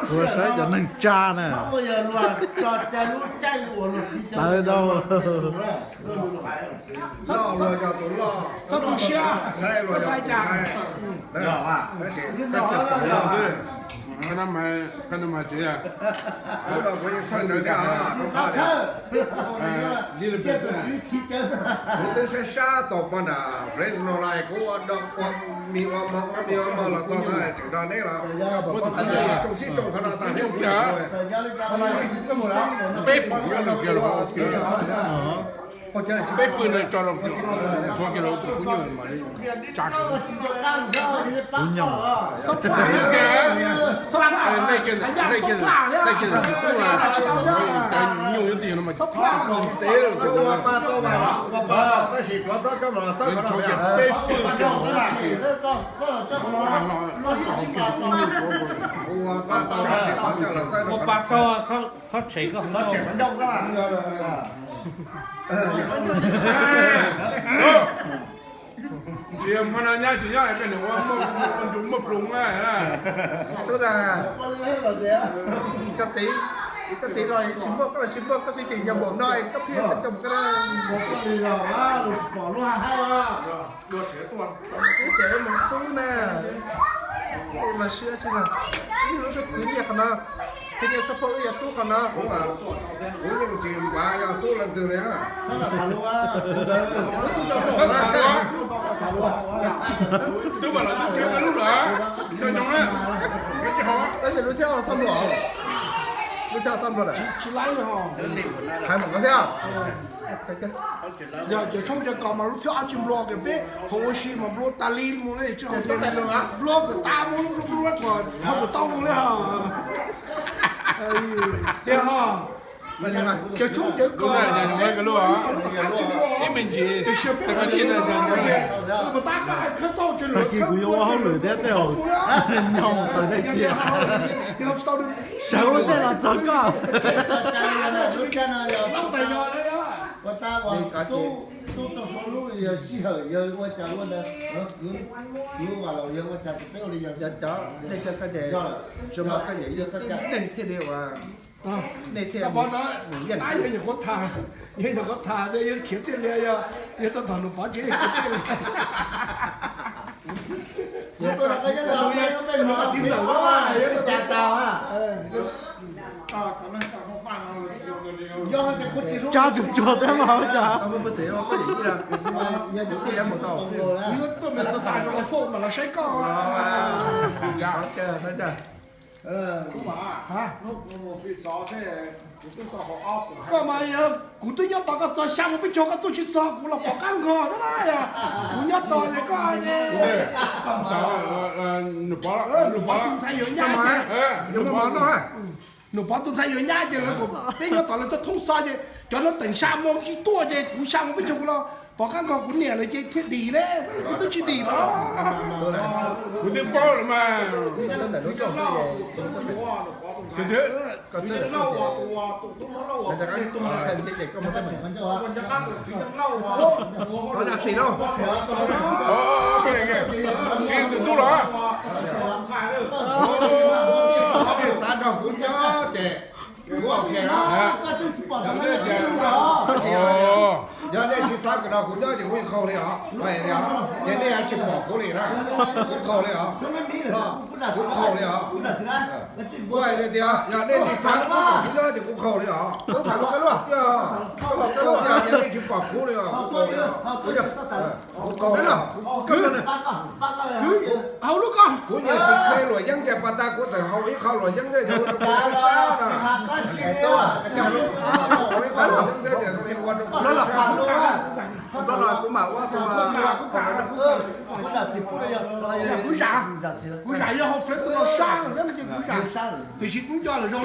Tuaj saib cov neeg tsa na. Tawv ntau. Txhob tu siab, txhob tu siab. Kuv twb sab sab tau poj nram Fresno los kuv ua dog ua mi ua mov ua mi ua mov los txog no tseem nrog neb los. Sib tsoo sib tsoo qhov no tas thiab. Peb pwm no tso rau kiag, tshuav kiag rau tus pub nyuj mas li tsa kiag. Pub nyuj. Dej kiag, dej kiag, dej kiag tus tub na, cov nyuj nyob twj ywm no mas tib lawm. Ua pa tau mas, ua pa tau tab sis tsuav txob coj los txawb qhov no. Peb pwm kiag, ua pa tau tab sis txob coj los txawb. Ua pa tau, txhob tshem koj, txhob tshem qhov ncauj. Tsis yog hmo no nyab tsis nyob es peb nws ua muaj ntsug muaj plhu na. Tub na, koj txiv, koj txiv los tsis muaj, koj los tsis muaj, koj txiv tseem nyob npaum no es koj pheej coj mus koj. Tub tseem mus xub na, peb mas siab xwb na. Ib lub twb khwv nyiaj qhov no, khwv nyiaj xab phau wb yog tub qhov no. Kuv yeej tsis npav yog xub leej twg li. Twb mas los twb khwv lub lawm, cov nyob na. Tab sis lub thib ob txhob nplua, lub thib ob txhob nplua lawm. Tsis laib li ho. Hais mus koj thiab. Yog cov tshoob cov kos mas lub thib ob tsis nplua, kiag peb hauv ua si mas nplua tas li mus li, tsis hauv ces nplua kom tas mus, nplua kom hauv kom tau mus li ho. Tiag ho. Cov tshoob cov kos ib me ntsis, tag kis kuv yuav ua hauj lwm thiab tej zaum nyob tawm dej txias, sawv ua ntej los txog koj. Tub tau sau lub yog sij hawm yog ua cas ua ntawd, kwv Vam Laus yog ua cas ces peb ua li yog cov nej cov koj ces tsis muaj koj yawm yij tib neeg thiaj li ua nej thiaj mus yeej. Yog nyuam qhuav tham, yog nyuam qhuav tham tias yog khiav tij lias, yog tau tom nws pov tsev khiav tij lias. Txiv ntawm, tsa tsuag tsuag thiab mas ua cas. Koj mas yog kuv twb nyob tos koj txog xya mus peb caug, koj tuaj tsis txog kuv los pom qab nkog thiab na. Yog kuv nyob tos es koj, nws pov tus ntxhais yuav nyab, nws pov tus ntxhais yuav nyab ces lawv kom peb nyob tos lawv tuaj thoob xov ces cov no teem xya moo tsis tuaj ces kuv xya mus peb caug kuv los pom qab nkog kuv niam lawm ces thiaj dim ne, kuv twb tsis dim los. Kuv twb paub lawm mas. Txim lauj. Tus tub los. Xav nrog kuv nyob ces kuv ok na. Tab sis yog nej tsis xav nrog kuv nyob ces kuv yeej qaug li os. Ces nej tsis pom kuv li na, kuv qaug li os. Kuv qaug li os. Kuv hais tias yog nej tsis xav nrog kuv nyob ces kuv qaug li os. Yog nej tsis pom kuv li os, kuv qaug li os. Kuv qaug li os. Kuv nyiam tsis qhia luam yeeb ces pas tas kuv txawm haus ib qho luam yeeb thiab ces ua rau kuv sab na. Ib qho luam yeeb thiab ces ua rau kuv sab. Kuv zam, kuv zam yog haus Fresno sab, tiam sis kuv nco lawm zoo.